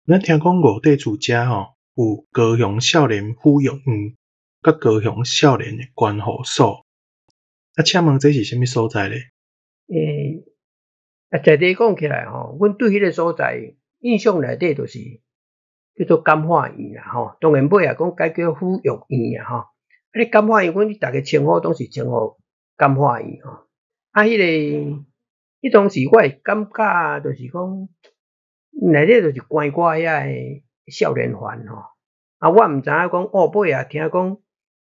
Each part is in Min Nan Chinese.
咱聽講五塊厝遮吼有高雄少年撫育院佮高雄少年的關護所。啊，請問這是啥物所在咧？欸，啊，在地講起來吼，阮對彼个所在印象內底就是叫做感化院啦吼。當然尾仔講改叫撫育院啊吼。啊，你感化院，阮逐个稱呼攏是稱呼感化院吼。啊，彼个彼當時我會感覺就是講內底就是關我遐个少年犯吼。啊，我毋知影講哦，尾仔聽講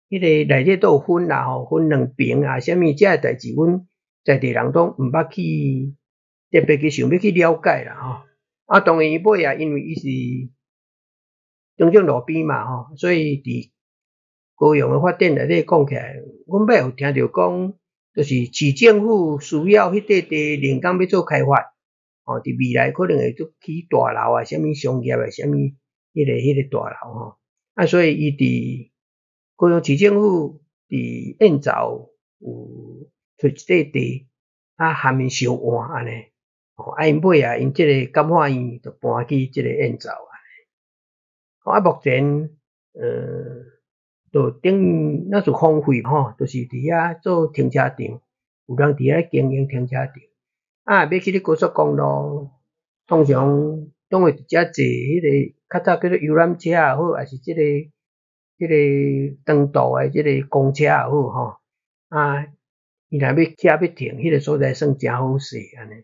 彼个內底都有分啦吼，分兩爿啊，啥物這个代誌，阮在地人攏毋捌去特別去想欲去了解啦吼。啊，當然伊尾仔因為伊是中正路邊嘛吼，所以佇高雄的發展內底講起來，阮尾有聽著講，就是市政府需要彼塊地靈感欲做開發，吼，佇未來可能會做起大樓啊，啥物商業啊，啥物彼個大樓吼。啊，所以伊佇高雄市政府佇燕巢有揣一塊地，啊，含𪜶相換按呢，吼，啊，𪜶尾仔𪜶這个感化院就搬去這个燕巢按呢。啊，目前就等於若是荒廢吼，就是佇遐做停車場，有人佇遐經營停車場。啊，欲去咧高速公路，通常攏會佇遮坐彼个較早叫做遊覽車也好，抑是這個長途的這个公車也好吼。啊，伊若欲車欲停，彼个所在算誠好勢按呢。